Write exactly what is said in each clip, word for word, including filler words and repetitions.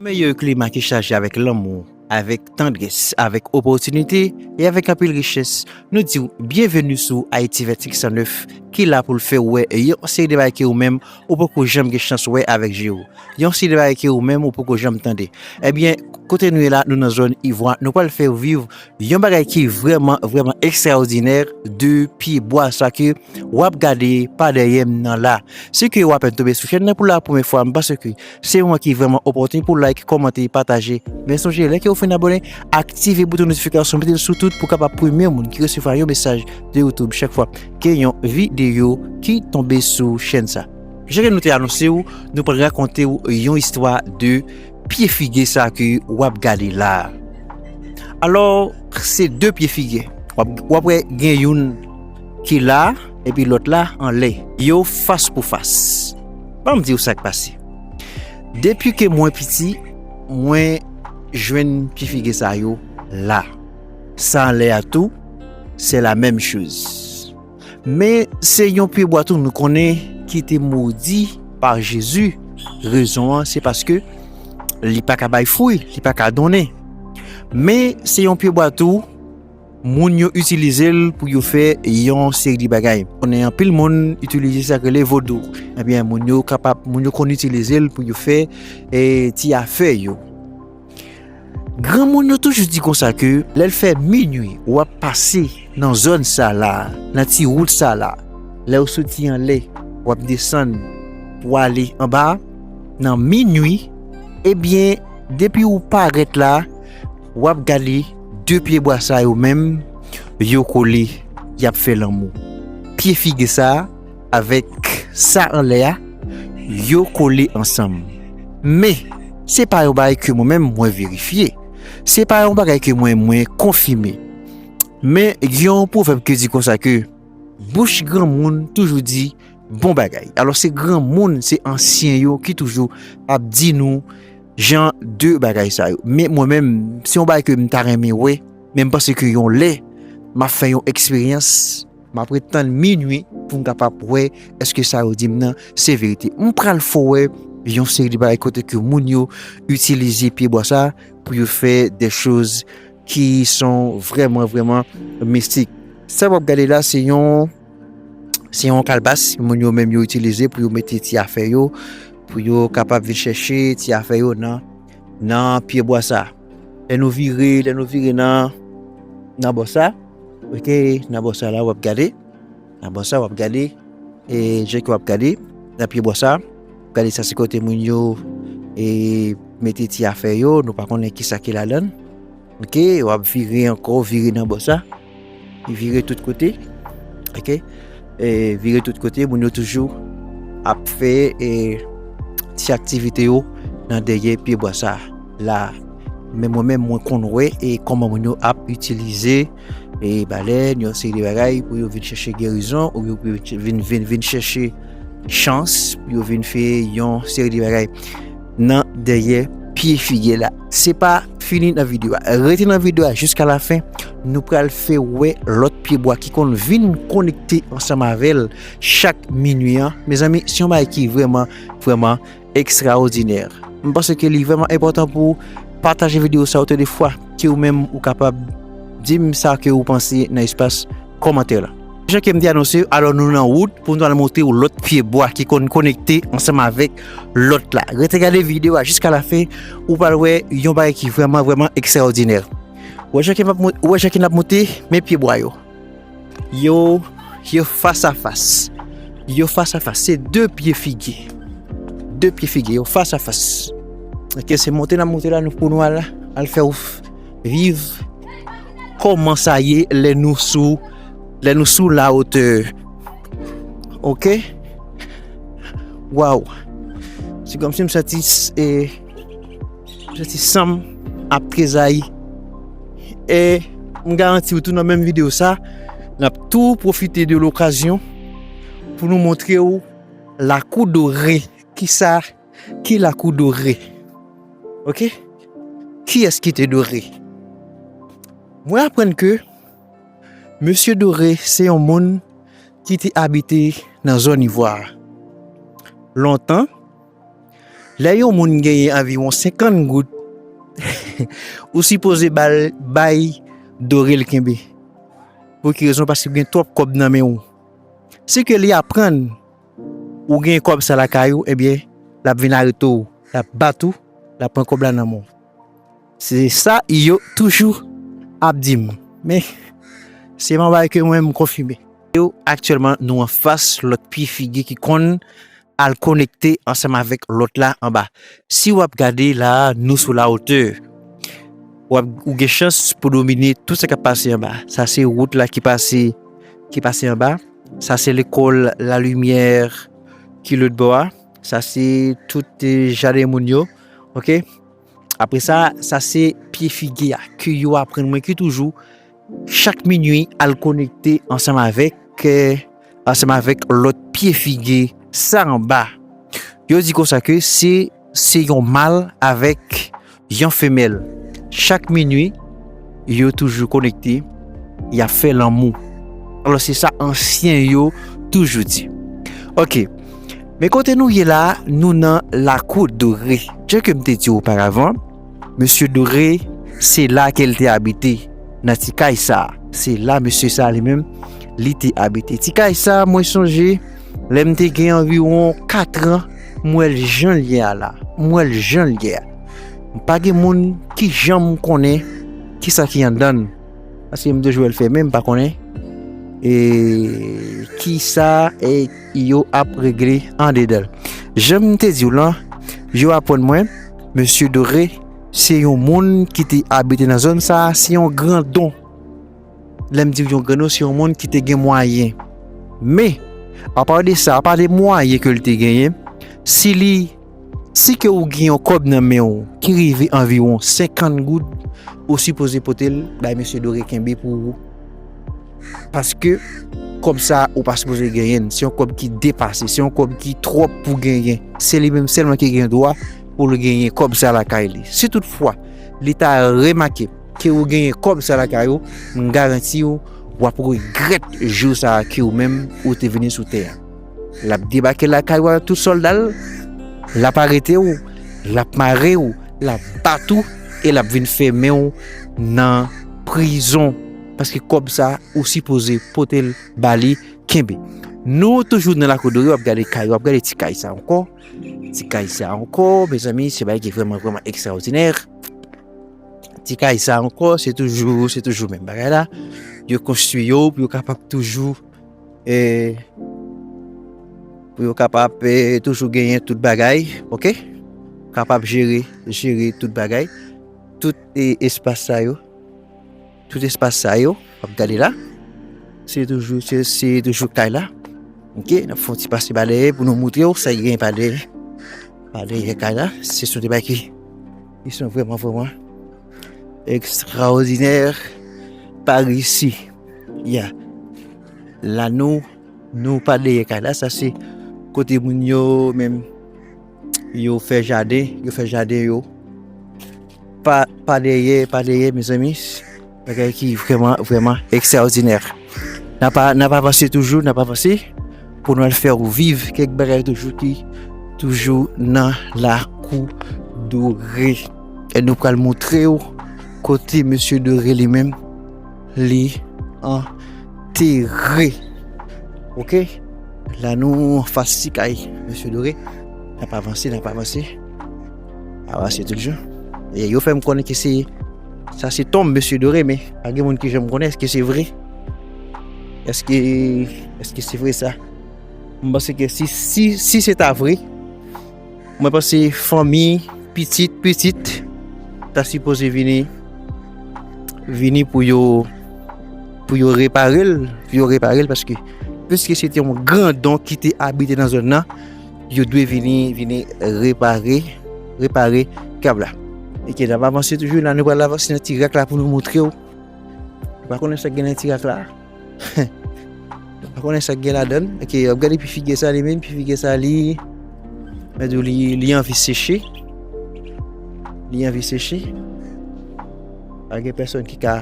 Meyè klima ki chaje avèk lanmou, avèk tandrès, avèk opòtinite e avèk anpil richès, nou di w byenveni sou Ayiti vennsenk san nèf, ki la pou l fè w wè yon seri de bagay ke ou menm ou poko janm gen chans wè avèk je w. Yon seri de bagay ke ou menm ou poko janm tande. Ebyen, kote nou ye la, nou nan zòn Ivwa, nou pral fè w viv yon bagay ki vrèman, vrèman ekstraòdinè, de pye bwa sa ke w ap gade pa dèyè m nan la. Si ke w apèn tonbe sou chèn nan pou la premyè fwa, m panse ke se yon moman ki vrèman opòtèn pou like, kòmante, pataje. Men sonje, lè ke w fin abòne, aktive bouton notifikasyon, mete l sou tout pou w kapab premye moun ki resevwa yon mesaj de YouTube chak fwa ke yon videyo ki tonbe sou chèn sa. Jan ke nou te anonse w, nou pral rakonte w yon istwa de pye figi sa ke w ap gade la. Alò, se de pye figi. W ap, w ap wè gen youn ki la, epi lòt la anlè. Yo fas pou fas. Ban m di w sa k pase. Depi ke mwen piti, mwen jwenn pye figi sa yo la. Sa anlè a tou, se la menm choz. Men se yon pye bwa tou nou konnen ki te modi pa Jezi. Rezon an, se paske li pa ka bay fwi, li pa ka donnen. Men se yon pye bwa tou, moun yo itilize l pou yo fè yon seri de bagay. Konnen anpil moun itilize sa k rele vodou. Ebyen, moun yo kapab, moun yo konn itilize l pou yo fè, eh, ti afè yo. Granmoun yo toujou di konsa ke lè l fè minui, w ap pase nan zòn sa la, nan ti wout sa la, lè w soti anlè, w ap desann pou ale anba, nan minui, ebyen, depi w parèt la, w ap gade de pye bwa sa yo menm, yo kole, y ap fè lanmou. Pye figi sa avèk sa anlè a, yo kole ansanm. Men, se pa yon bagay ke mwen menm mwen verifye. Se pa yon bagay ke mwen mwen konfime. Men, gen yon pwovèb ki di konsa ke bouch granmoun toujou di bon bagay. Alò, se granmoun, se ansyen yo ki toujou ap di nou jan de bagay sa yo. Men mwen menm, se yon bagay ke m ta renmen wè, men m panse ke yon lè, m ap fè yon eksperyans, m ap ret tann minui pou m kapab wè èske sa yo di m nan se verite. M pral fè w wè yon seri de bagay kote ke moun yo itilize pye bwa sa pou yo fè de choz ki sont vraiment, vraiment mystiques. Sa w ap gade la, se yon, se yon kalbas, moun yo menm yo itilize pou yo mete ti afè yo, pou yo kapab vin chèche ti afè yo nan, nan pye bwa sa. Lè nou vire, lè nou vire nan, nan bò sa, ok, nan bò sa la, w ap gade, nan bò sa, w ap gade, e, jan ke w ap gade, nan pye bwa sa, gade sa se kote moun yo, e, mete ti afè yo, nou pa konnen kisa ki ladan l. Ok, w ap vire ankò, vire nan bò sa. Vire tout kote. Ok. E, vire tout kote, moun yo toujou ap fè, e, ti aktivite yo nan dèyè pye bwa sa la. Men mwen menm, mwen konn wè, e, kòman moun yo ap itilize, e, balèn, yon seri de bagay pou yo vin chèche gerizon, oubyen pou yo vin, vin, vin chèche chans, pou yo vin fè yon seri de bagay nan dèyè pye figi la. Se pa fini nan videyo a. Rete nan videyo a jiska lafen. Nou pral fè wè lòt pye bwa ki konn vin konekte ansanm avè l chak minui an. Mezanmi, se yon bagay ki vrèman, vrèman ekstraòdinè. M panse ke li vrèman enpòtan pou w pataje videyo sa otan de fwa ke ou menm ou kapab di m sa ke ou panse nan espas kòmantè la. Jan ke m te anonse, alò nou nan wout pou nou al montre w lòt pye bwa ki konn konekte ansanm avèk lòt la. Rete gade videyo a jiska lafen, ou pral wè yon bagay ki vrèman, vrèman ekstraòdinè. Ou wè jan ke m ap mo-, ou wè jan ke n ap monte, men pye bwa yo. Yo, yo fas a fas. Yo fas a fas. Se de pye figi. De pye figi, yo fas a fas. Ok, se monte n ap monte la, nou, pou nou al, al fè w viv kòman sa ye lè nou sou, lè nou sou la hauteur. Ok? Waw. Se kòmsi m santi, e, m santi san m ap trezayi. E m garanti w tou nan menm videyo sa, n ap tou pwofite de lokazyon pou nou montre w Lakou Dore. Kisa ki Lakou Dore? Ok? Kiyès ki te dore? Mwen aprann ke Mesye Dore se yon moun ki te abite nan zòn Ivwa a. Lontan, Lè yon moun genyen anviwon senkant goud, ou sipoze ba l, bay Dore l kenbe. Pou ki rezon? Paske gen twòp kòb nan men w. Si ke li aprann ou gen kòb sa lakay ou, ebyen, l ap vin arete w, l ap bat ou, l ap pran kòb la nan men w. Se sa yo toujou ap di m. Men, se yon bagay ke mwen, m konfime. Yo, aktyèlman, nou anfas lòt pye figi ki konn al konekte ansanm avèk lòt la anba. Si w ap gade la, nou sou lawotè. W ap, ou gen chans pou domine tout sa k ap pase anba. Sa se wout la ki pase, ki pase anba. Sa se lekòl Lalimyè ki lòt bò a. Sa se tout, eh, jaden moun yo. Oke? Apre sa, sa se pye figi a ke yo aprann mwen ki toujou chak minui al konekte ansanm avèk, eh, ansanm avèk lòt pye figi sa anba. Yo di konsa ke se, se yon mal avèk yon femèl. Chak minui, yo toujou konekte, y ap fè lanmou. Alò, se sa ansyen yo toujou di. Oke. Men kote nou ye la, nou nan lakou Dore. Jan ke m te di oparavan, Mesye Dore, se la ke l te abite, nan ti kay sa. Se la mesye sa li menm, li te abite. Ti kay sa, mwen sonje, lè m te gen anviwon kat an, m wè l jan l ye a la. M wè l jan l ye a. M pa gen moun ki janm konnen kisa ki anndan l. Paske m toujou wè l fèmen, m pa konnen, e, kisa, e, yo ap regle andedan l. Jan m te di w lan, yo aprann mwen, Mesye Dore, se yon moun ki te abite nan zòn sa a, se yon grandon. Lè m di w yon grandon, se yon moun ki te gen mwayen. Men, apa de sa, apa de mwayen ke l te genyen, si li, si ke ou gen yon kòb nan men w ki rive anviwon senkant goud, ou sipoze pote l bay Mesye Dore kenbe pou ou. Paske kòb sa ou pa sipoze genyen l. Se yon kòb ki depase, se yon kòb ki twòp pou genyen. Se li menm sèlman ki gen dwa pou l genyen kòb sa lakay li. Si toutfwa, li ta remake ke ou genyen kòb sa lakay ou, m garanti w, w ap regrèt jou sa a ke ou menm ou te vini sou tè a. L ap debake lakay ou avèk tout sòlda l, l ap arete w, l ap mare w, l ap bat ou, e l ap vin fèmen w nan prizon. Paske kòb sa, ou sipoze pote l ba li, kenbe. Nou toujou nan lakou Dore, w ap gade kay, w ap gade ti kay sa ankò. Ti kay sa ankò, mezanmi, se bagay ki vrèman, vrèman ekstraòdinè. Ti kay sa ankò, se toujou, se toujou menm bagay la. Yo konstwi yo pou yo kapab toujou, e, pou yo kapab, e, toujou genyen tout bagay, oke? Kapab jere, jere tout bagay. Tout, e, espas sa yo. Tout espas sa yo, w ap gade la. Se toujou, se, se toujou kay la. Oke, n ap fè yon ti pase pa dèyè pou nou montre w sa ki gen pa dèyè. Pa dèyè kay la, se son de bagay ki, ki son vrèman, vrèman ekstraòdinè par isi. Ya. La nou, nou pa dèyè kay la, sa se kote moun yo menm yo fè jaden, yo fè jaden yo. Pa, pa dèyè, pa dèyè, mezanmi. Bagay ki vrèman, vrèman ekstraòdinè. N ap, n ap avanse toujou, n ap avanse pou nou al fè w viv kèk bagay toujou ki toujou nan lakou Dore. E nou pral montre w kote mesye Dore li menm li antere. Oke? La nou anfas ti kay mesye Dore. N ap avanse, n ap avanse. Avanse toujou. E yo fè m konnen ke se, sa se tonm mesye Dore, men pa gen moun ki janm konnen èske se vre. Èske, èske se vre sa? M panse ke si, si, si se ta vre, mwen panse fanmi, pitit, pitit, ta sipoze vini, vini pou yo, pou yo repare l, pou yo repare l, paske piske se te yon grandon ki te abite nan zòn nan, yo dwe vini, vini repare, repare kab la. Oke, n ap avanse toujou, la nou pral avanse nan ti rak la pou nou montre w. Ou pa konnen sa k gen nan ti rak la? Ou pa konnen sa k gen ladan l? Oke, w ap gade pye figi sa li menm, pye figi sa li, mwen di w li, li anvi seche. Li anvi seche. Pa gen pèsòn ki ka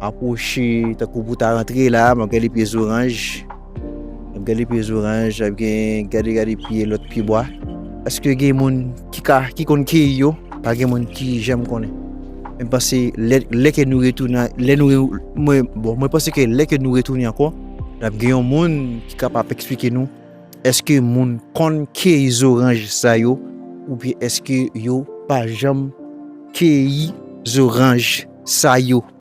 apwoche tankou pou ta rantre la, m ap gade pye zoranj. M ap gade pye zoranj, ap gen gade, gade pye lòt pye bwa. Èske gen moun ki ka, ki konn keyi yo? Pa gen moun ki janm konnen. Mwen panse lè, lè ke nou retounen, lè nou re- mwen, bon, mwen panse ke lè ke nou retounen ankò, n ap gen yon moun ki kapab eksplike nou èske moun konn keyi zoranj sa yo, oubyen èske yo pa janm keyi zoranj sa yo?